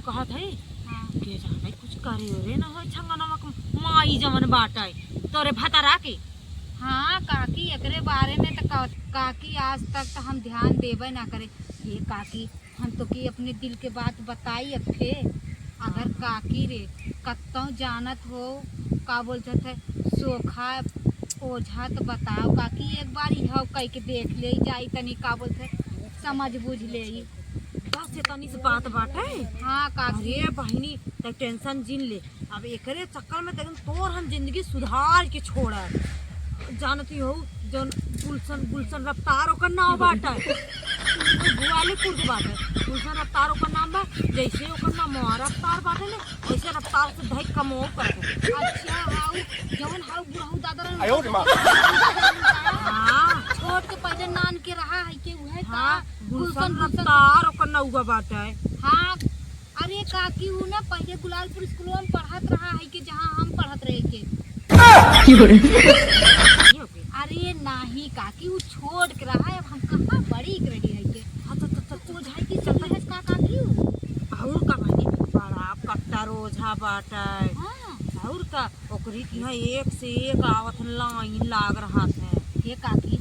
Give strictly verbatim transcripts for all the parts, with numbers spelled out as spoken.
कहत है हाँ। के जाने कुछ करे रे ना हो छंगनवा के माई जवन बाटे तोरे भतरा के। हाँ काकी, एकरे बारे में त का-, काकी आज तक त हम ध्यान देबे ना करे। ये काकी, हम तोके अपने दिल के बात बताई अब थे। अगर काकी रे, कत्तौ जानत हो, का बोलत है, सोखा ओझा त बताओ काकी, एक बार इहो कह के देख ले जाई, तनी का बोलत है, समझ बूझ ले। बस ये तनी से बात बाटे। हाँ काकी। अरे बहिनी, त tension जिन ले, अब एकरे चक्कर में त एकदम तोर हम जिंदगी सुधार के छोड़ब। जानती हो, जौन गुलशन, गुलशन रफ्तार ओकर नाव बाटे। भुआलीपुर के बाटे। गुलशन रफ्तार ओकर नाम बा। जैसे ओकर नाम रफ्तार बाटे ने, वैसे रफ्तार से धई कमो कर दे। अच्छा, आउ जौन हाउ बुढ़ऊ दादा रहन आयो रे माँ। हाँ। छोट के पहले नान के रहा है के उहे का? हाँ, गुलशन, गुलशन गुलशन रफ्तार ओकर नौवा बाटे। हाँ, अरे काकी, उ ना पहिले गुलालपुर स्कूलवा में पढ़त रहा है कि जहाँ हम पढ़त रहे के। अरे नाही काकी, उ छोट के रहा है, अब हम कहाँ बड़ी के रही है के। हाँ, तो, तो, तो, तो ओझा की सही है का काकी उ? और का बहिनी, बड़ा कट्टर ओझा बाटे। हाँ। और का, ओकरी किहाँ एक से एक आवत हैं, लाइन लाग रहत हैं। हे काकी,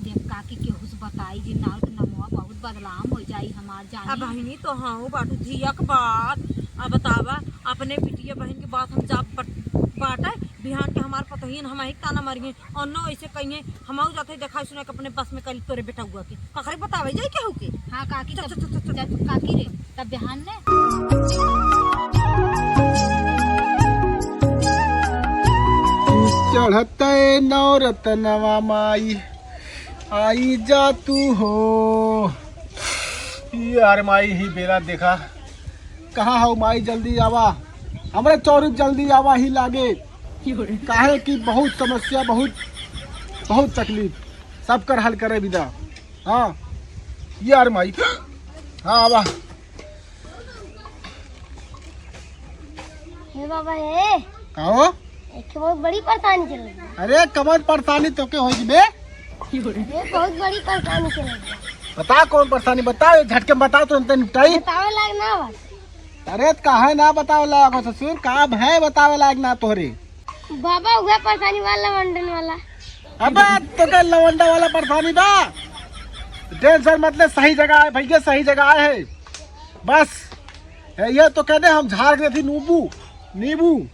देख काकी, केहू से बताई जी ना, तो नमवा बहुत बदनाम हो जाई हमार जानी। अब बहिनी तो हाँ बाटू, धिया के बात। अब बतावा, अपने बिटिया बहिन के बात हम जाब बट-, बाटे, बिहान के हमार पतोहियन हम ही ताना मारिए, और न ऐसे कहिए, हम आऊ जाते देखाई सुनाई के अपने बस में करी तोरे बेटउआ के। ककरे बतावे जाई केहू के? हाँ काकी, चल, तब चल, चल, चल, चल। जब काकी रे, तब बिहान ने। चढ़ते नौ रतनवा माई, आई जा तू हो। यार माई ही बेला देखा, कहाँ हो माई, जल्दी आवा, हमरे चौरी जल्दी आवा ही लागे। काहे कि बहुत समस्या, बहुत, बहुत तकलीफ, सबकर हल करे बिदा। हाँ, ये यार माई। हाँ, आवा। हे बाबा, हे। का हो? एक बहुत बड़ी परेशानी चल रही है। अरे, कवन परेशानी तोके होई बे? अरे, बहुत बड़ी परेशानी चल रही है। बता, कौन परेशानी? बता, ये झटके में बता, तुरंत निपटाई। बतावे लायक ना बा। अरे, त काहे ना बतावे लायक हो ससुर? का भय बतावे लायक ना तोहरे? बाबा, उहे परेशानी बा लवंडन वाला। अबे, तोके लवंडा वाला परेशानी बा? Tension मत ले, सही जगह है भैया, सही जगह है। बस, ए, ये तो कह दे, हम झाड़ के थी नींबू, नींबू।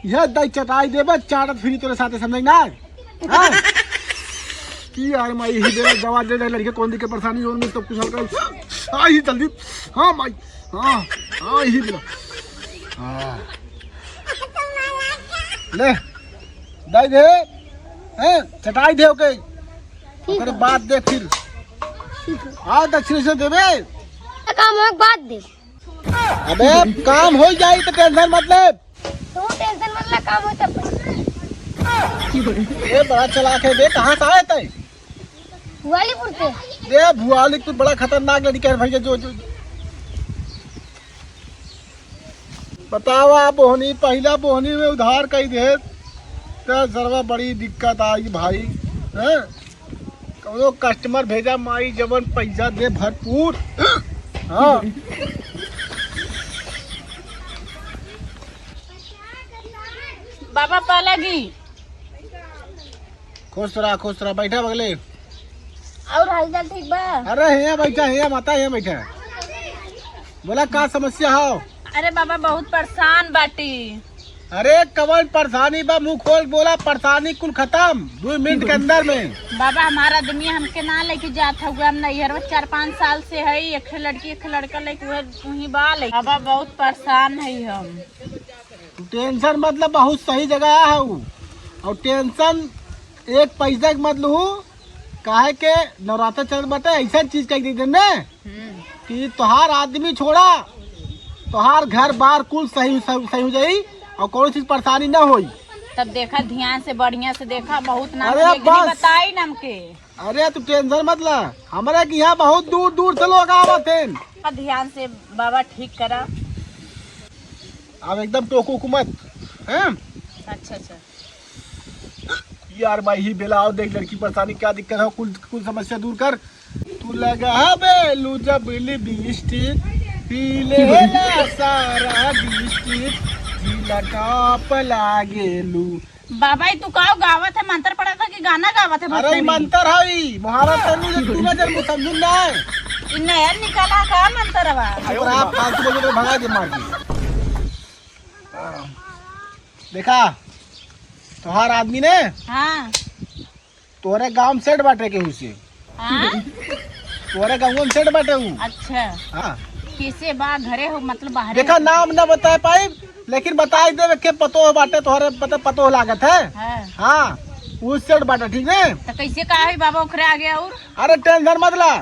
यह दई चटाई देबे, चाटत फिरी तोरे साथे, समझे ना? हाँ? की यार माई, यही बेरा दवा दे दे लड़के, कौन दिखे परेशानी, जोन में सब कुछ हल्का। आ, ही जल्दी। हाँ माई, हाँ, हाँ, यही बेरा। हाँ। ले, दई दे, हैं, चटाई दे, ओके। ठीक ओकरे है। बाद दे फिर। ठीक है। हाँ, दक्षिण से देबे। काम हो, बाद दे। अबे, काम हो जाई तो tension मत ले। तू tension मत ले, काम हो तब। ए, बड़ा चालाक है बे, कहाँ से आए तै? भुआलीपुर से। ए, भुआली, तू बड़ा खतरनाक लड़का है भैया, जो, जो। बतावा, बोहनी, पहिला बोहनी में उधार कई दे, त सरवा बड़ी दिक्कत आई भाई, हैं? कौनो customer भेजा माई, जवन पैसा दे भरपूर। हाँ। बाबा पालागी। खुश रहा, खुश रहा, बैठा बगले। और हालचाल ठीक बा? अरे हियाँ बैठा, हियाँ माता, हियाँ बैठा। बोला, का समस्या हो? अरे बाबा, बहुत परेशान बाटी। अरे कवन परेशानी बा, मुंह खोल बोला, परेशानी कुल खत्म दो मिनट के अंदर में। बाबा, हमार आदमी हमके ना लेके जात हउवे, हम नैहर में चार पाँच साल से है, एक ठे लड़की, एक ठे लड़का लेके उहे उहीं बा ले। बाबा, बहुत परेशान है हम। तू tension मत ले, बहुत सही जगह है उ। और tension एक पैसा के मत लू, काहे के नवरात्र चलत बाटे, ऐसा चीज कह दी ने हम्म। कि तोहार आदमी छोड़ा, तोहार घर बार कुल सही, सही, सही हो जाई और कौनो चीज परेशानी ना होई। तब देखा, ध्यान से, बढ़िया से देखा, बहुत नाम अरे के लेकिन बस। बताई नाम के। अरे तू tension मत ला, हमरे के यहाँ बहुत दूर दूर से लोग आवत हैं। ध्यान से बाबा ठीक करा। अब एकदम टोकू उकू मत, हैं? अच्छा, अच्छा। यार भाई ही बेला, आओ देख लड़की परेशानी, क्या दिक्कत है, कुल, कुल समस्या दूर कर। तू लगाबेलू जब लिपस्टिक, पी लेला सारा डिस्ट्रिक्ट, जिला टॉप लागेलू। बाबा, ई तू का गावत है? मंत्र पढ़त है कि गाना गावत है? अरे, बतौनी। मंत्र है ई, महाराज तनु जे तू ना जन्म समझू ना। ई नया निकाला का मंत्र बा? अरे, आप फालतू बोल के भगा दे मार के। देखा, तोहार आदमी ने हाँ। तोरे गाँव में सेट बाटे केहू से। हाँ? तोरे गाँव में सेट बाटे ऊ। अच्छा। हाँ। कैसे बा? घरे हो, मतलब बाहरे देखा, हो? नाम ना बता पाई, लेकिन बताई देवे के पतोह बाटे, तोहरे पता पतोह लागत है। हाँ। हाँ, ऊ सेट बाटे, ठीक ने? तो कैसे का है बाबा ओकरे आगे और? अरे टेंशन मत ला,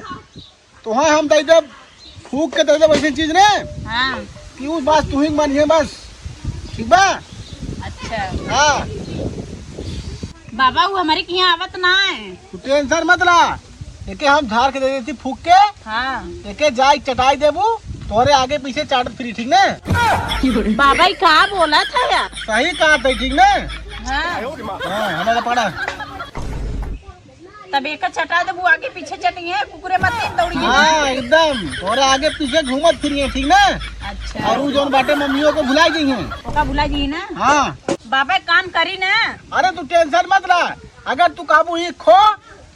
तोहे हम दे देब, फूक के दे देब ऐसी चीज ने हाँ। कि ऊ बस तू ही मानिए बस, ठीक बा? अच्छा। हाँ। बाबा, ऊ हमरे के यहाँ आवत ना है। तू टेंशन मत ला, एके हम झाड़ के दे देती फूक के। हाँ। एके जाई चटाई देबू, तोरे आगे पीछे चाटत फिरी, ठीक ने? बाबा, ई का बोलत है यार? सही कहा थे, ठीक ने? हाँ। हाँ, हमारा पड़ा। तब एक चटा देबू, आगे पीछे चटिए, कुकुरे मत दौड़िए। हाँ, एकदम। तोरे आगे पीछे घूमत फिरिए, ठीक ना? अच्छा। और ऊ जौन बाटे मम्मियों को भुला गई हैं। ओका भुला गई ना? हाँ। बाबा एक काम करी ना। अरे तू टेंशन मत ला, अगर तू काबू ही खो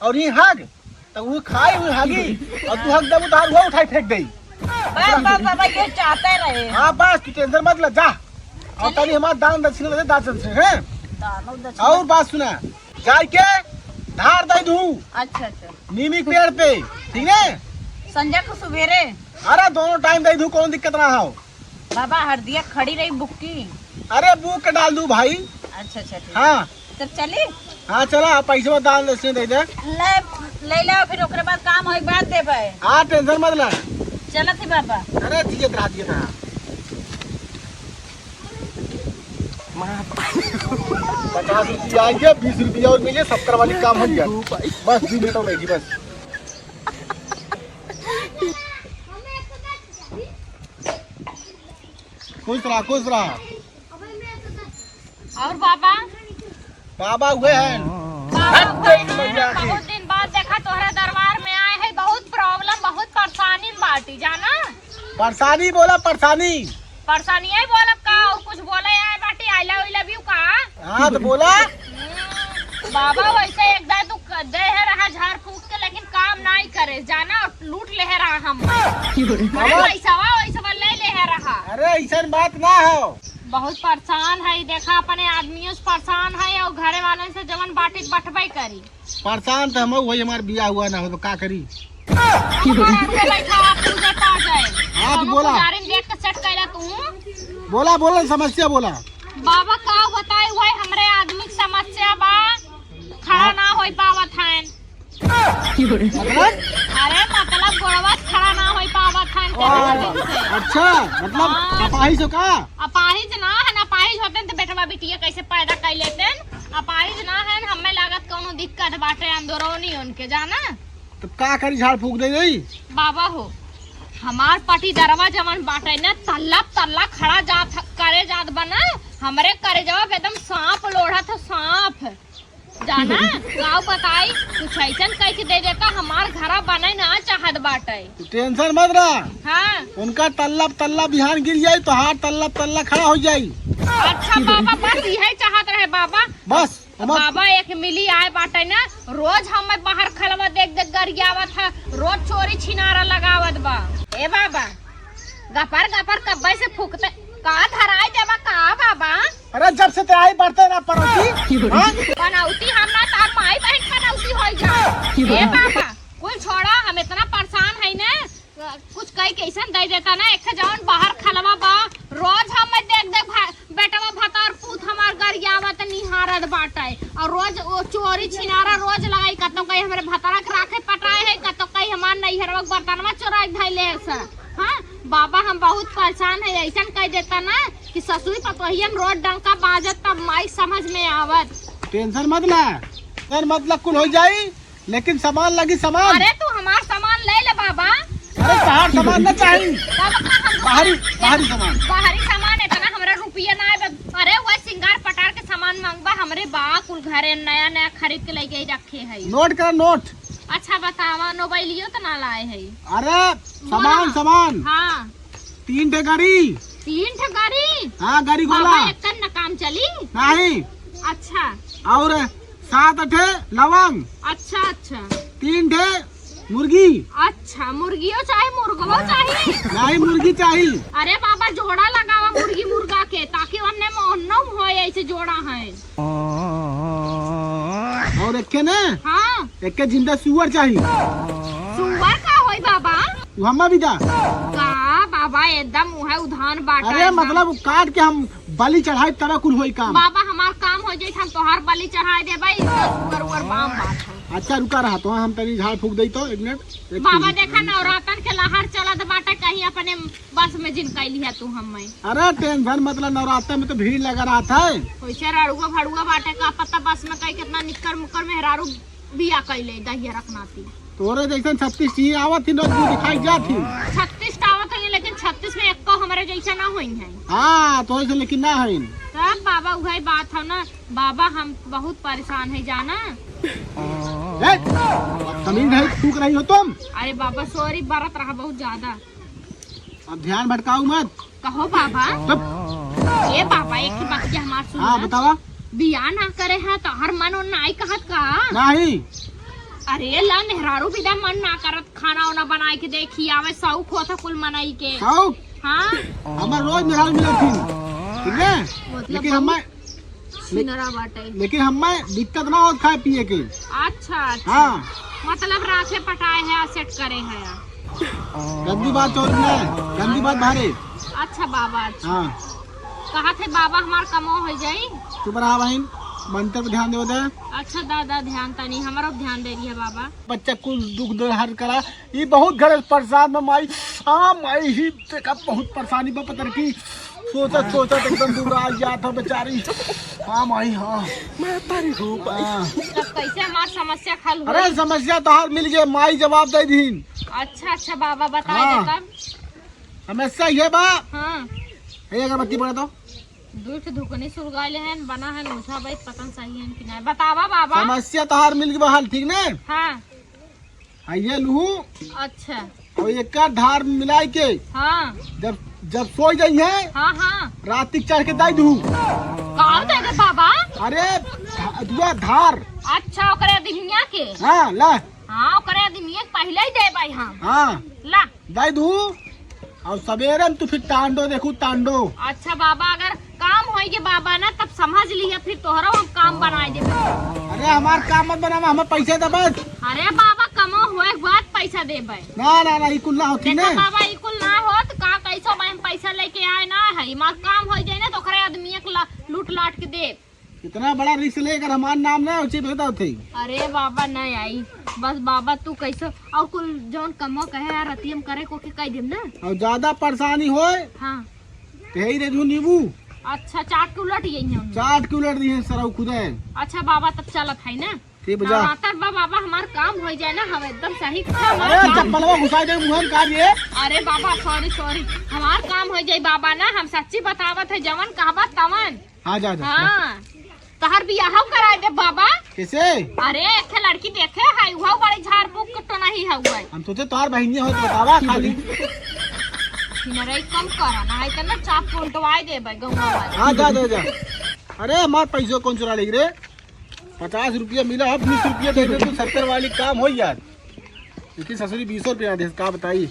और ही हग, तो वो खाई हुई हगी और तू हग देबू तो हर वो उठाई फेंक देई। बस, बस, बाबा, ये चाहते रहे। हाँ, बस, तू टेंशन मत ले, जा। और चलिए। तनी हमार दान दक्षिणा दे, दान दक्षिणा, हैं? दान दक्षिणा। और बात सुना, जाई के धार दे दू। अच्छा, अच्छा। नीमी के पेड़ पे, ठीक है? संझा को सुबेरे। अरे, दोनों टाइम दे दू, कौन दिक्कत ना हो। बाबा, हरदिया खड़ी रही बुक्की। अरे, बूक के डाल दू भाई। अच्छा, अच्छा, ठीक। हाँ। तब चली? हाँ, चला, पैसवा दान दक्षिणा दे दे। ले, ले ले, फिर ओकरे बाद काम होई, बाद देबे। हाँ, टेंशन मत ले। चलत ही बाबा। अरे, जियत रहा, जियत रहा। पचास रुपया आइए, बीस रुपया और मिले, सत्तर वाली काम हो गया। बस, दो मिनट और बैठी, बस। खुश रहा, खुश रहा। और बाबा? बाबा हुए हैं। बाबा हट हुए गई हैं। मैया के। बहुत दिन बाद देखा तोहरा दरबार में आए हैं, बहुत problem, बहुत परेशानी में बाटी, जाना? परेशानी बोला, परेशानी। परेशानी है बोलब का? और कुछ बोले आए बाटी, I love, I love you का? हाँ, तो बोला। हम्म, बाबा वैसे एक दाई तू क-, दे है रहा झाड़ फूक के, लेकिन काम नाई करे, जाना, लूट ले है रहा हम। अरे बाबा। पैसवा वैसवा ले ले है रहा। अरे ऐसन बात ना हो। बहुत परेशान है, देखा अपने आदमियों से परेशान है और घरे वाले से जवन बाटी बटबे करी। परेशान तो हम वही, हमार बियाह हुआ ना हो तो का करी? हमारे आगे बैठा, आप पूजा पा जाए। हाँ, तो कौनो बोला। पुजारी में देख के सेट कैला तू। बोला, बोला, समस्या बोला। बाबा का बताई, वही हमरे आदमी के समस्या बा, खड़ा ना होई पावत है। मतलब? अरे मतलब गोड़वा से खड़ा ना होई पावत है, ओ, तेरह दिन से। अच्छा, मतलब हाँ। अपाहिज हो का? अपाहिज ना है, ना अपाहिज होते तो बेटवा बिटिया कैसे पैदा कर लेते? अपाहिज ना है, हमें लागत कौनो दिक्कत बाटे अंदरूनी उनके, जाना? तो का करी, झाड़ फूक दे गई? बाबा हो, हमार पटीदरवा जवन बाटे न, तल्ला तल्ला खड़ा जात ह-, करे जात बा न, हमरे करेजवा पे एकदम सांप लोढ़त ह, सांप। जाना, गाँव बताई, कुछ ऐसन कह के दे देता, हमार घरा बने ना चाहत बाटे। तू टेंशन मत रहा। हाँ। उनका तल्ला तल्ला बिहान गिर जाई, तो हाथ तल्ला तल्ला खड़ा हो जाई। अच्छा बाबा, बस यही चाहत रहे बाबा। बस। अब बाबा एक मिली आए बाटे ना, रोज हमें बाहर खलवा देख देख गरियावत है, रोज चोरी छिनारा लगावत बा। ए बाबा, गपर गपर कब्बे से फूकते, का धराई देबा का बाबा? अरे जब से ते आई बढ़ते ना पनौती, हाँ? पनौती हम ना, तार माई बहन पनौती होई जा। ए बाबा, कुल छोड़ा, हम इतना परेशान है ना, कुछ कही कैसन दे देता ना, एक जवन बाहर खलवा बा, रोज हम देख देख भा-, बेटवा भतार पूत हमार गरियावत निहारत बाटे, और रोज वो चोरी छिनारा रोज लगाई, कतो कहीं हमरे भतारा के राखे पटाए है, कतो कहीं हमार नैहरवा के बर्तनवा चोराई के धइले है स। हाँ, बाबा हम बहुत परेशान है, ऐसन कह देता ना कि ससुरी पतोहियन रोज डंका बाजत तब माई समझ में आवत। टेंशन मत ला, टेंशन मत ला, कुल हो जाई। लेकिन सामान लगी, सामान। अरे तू हमार सामान ले ले बाबा। अरे तहार सामान ना चाही। बाबा का हम बाहरी, बाहरी सामान। बाहरी सामान इतना हमरा रुपया ना है। अरे वो सिंगार पटार के सामान मांगबा, हमरे बा कुल घरे नया नया खरीद के लेके रखे है। नोट करा, नोट। अच्छा बतावा, मोबाइलियो तो ना लाए है। अरे सामान, बोला। सामान। हाँ। तीन ठे गरी। तीन ठे गरी? हाँ, गरी बाबा, गोला। एक न काम चली? नहीं। अच्छा। और सात ठे लवंग। अच्छा, अच्छा। तीन ठे मुर्गी। अच्छा, मुर्गियो चाही, मुर्गवो चाही? नहीं, मुर्गी चाही। अरे बाबा, जोड़ा लगावा मुर्गी मुर्गा के, ताकि ओन्ने में ओन्नो में होए, ऐसे जोड़ा है। और एक के ने? हाँ। एक के जिंदा सुअर चाही। सुअर का होई बाबा? उ हम्मा भी दा। का बाबा, एकदम उहे उधान बाटा अरे एकदम। मतलब काट के हम बलि चढ़ाई तबे कुल होई काम। बाबा, हमार काम हो जाई, हम तोहार बलि चढ़ाई देबे, ई तो सुअर उअर बाम बात है। अच्छा रुका रहा, तो हम तनी झाड़ फूक देई तो एक मिनट। एक बाबा, मिनट। देखा, नवरातन के लहर चलत बाटे, कहीं अपने बस में जिन कैली है तू हमें। अरे टेंशन मतलब, नवरात्र में तो भीड़ लगा रहत है। वैसे रड़ुआ भड़ुआ बाटे, का पता बस में कहीं कितना निक्कर मुक्कर मेहरारू बिया कैले दहिया रखनाती। तोरे जैसन छत्तीस टी आवत ही, रोज मुंह दिखाई जात ही। छत्तीस टा आवत है, लेकिन छत्तीस में एको हमरे जैसा ना होई है। हाँ, तोरे से लेकिन ना है। तब बाबा, उहे बात है ना बाबा, हम बहुत परेशान है जाना। ए, बदतमीज है, थूक रही हो तुम। अरे बाबा, सॉरी, बरत रहा बहुत ज्यादा। अब ध्यान भटकाओ मत। कहो बाबा। चुप। ए बाबा, एक ही बतिया हमार सुन हाँ, ना। बतावा। बियाह ना करे है तो हर मन उन नाई कहत का? नहीं। अरे ला, मेहरारू बिदा मन ना करत, खाना उना बनाए के देखी आवे, शौक होता कुल मनई के। शौक? हाँ। हमार रोज मेहरारू मिलत थी, ठीक है? मतलब लेकिन बहुत हमार छिनरा बाटे। लेकिन हमें दिक्कत ना होत खाए पिए के। अच्छा, अच्छा। हाँ। मतलब राखे पटाए है, सेट करे है। गंदी बात चोरी में, गंदी बात बाहरे। अच्छा बाबा, अच्छा। हाँ। कहा थे बाबा हमार कमो हो जाई? चुप रहा बहन, मंत्र पे ध्यान देवे दे। अच्छा दादा, ध्यान तनी हमरो ध्यान दे रही है बाबा। बच्चा कुल दुख दे हर करा, ई बहुत घरे परेशान बा माई। हाँ माई, ही देखा बहुत परेशानी बा पतर की। सोचत सोचत एकदम दुबरा जात है बेचारी। हाँ माई, हाँ। मैं तारी हो भाई। हाँ। तब कैसे हमार समस्या हल अरे होई? समस्या तोहार मिल गए, माई जवाब दे दीन। अच्छा अच्छा बाबा, बता हाँ। दे तब। समस्या ये बा। हाँ। हे अगरबत्ती बड़ा तो। दूठ धुकनी सुलगाइले हैं, बना है नूछा बैठ, पतन सही है कि नहीं, बतावा बाबा। समस्या तोहार मिल गए हल, ठीक ने? हाँ। आ ये लूहू अच्छा। और एक का धार मिलाई के हाँ। जब, जब सोई जाई है, हाँ, हाँ। रात तक चढ़ के दाई दू। का दे दे बाबा? अरे, धा-, दुआ धार। अच्छा, ओकरे अदिमिया के? हाँ, ला। हाँ, ओकरे अदिमिया के पहिले ही देबै हम। हाँ। ला। दाई दू। और सवेरे में तू फिर तांडो देखू, तांडो। अच्छा बाबा, अगर काम होई के बाबा ना, तब समझ लिया, फिर तोहरो हम काम बनाए देबे। अरे हमार काम मत बनावा, हमें पैसे दे बस। अरे बाबा, कमो होए के बाद पैसा देबे। ना, ना, ना, ई कुल ना होती देखा ना। बाबा, ई कुल ना होत का, कैसो बा हम पैसा लेके आए ना है, हमार काम होई जाए ना, तो ओकरे आदमी एक ला-, लूट लाट के देब। इतना बड़ा रिस्क ले, अगर हमार नाम ना उचित होता थे। अरे बाबा, नहीं आई, बस बाबा तू कैसो और कुल जौन कमो कहे यार, रतियम करे को के कह देम ना। और ज्यादा परेशानी होए, हाँ। तो यही रे जो नींबू। अच्छा, चाट के उलट यही है उनमें। चाट के उलट दी है सरऊ खुदे। अच्छा बाबा, तब चलत है ना। ठीक बजा। नवरात्र बा बाबा, हमार काम हो जाए ना, हम एकदम सही काम अरे है। चप्पलवा घुसा दे मुंह में, का ये? अरे बाबा, सॉरी सॉरी, हमार काम हो जाए बाबा ना, हम सच्ची बतावत है, जवन कहबा तवन। हाँ, जा, जा, हाँ। तहर बियाह कराए दे बाबा। कैसे? अरे एक ठे लड़की देखे है, वह बड़ी झाड़ फूक के टोनही है वह। हम सोचे तोहार बहिनिया हो तो बतावा खाली। सिनरई कम करा ना, है तो ना चाप उल्टवाए देबे गौवा वाले। हाँ, जा, जा, जा। अरे हमार पैसो कौन चुरा लेगी रे? पचास रुपया मिला, अब बीस रुपया दे दे तू, सत्तर वाली काम हो यार। लेकिन ससुरी बीसो रुपया दे, का बताई?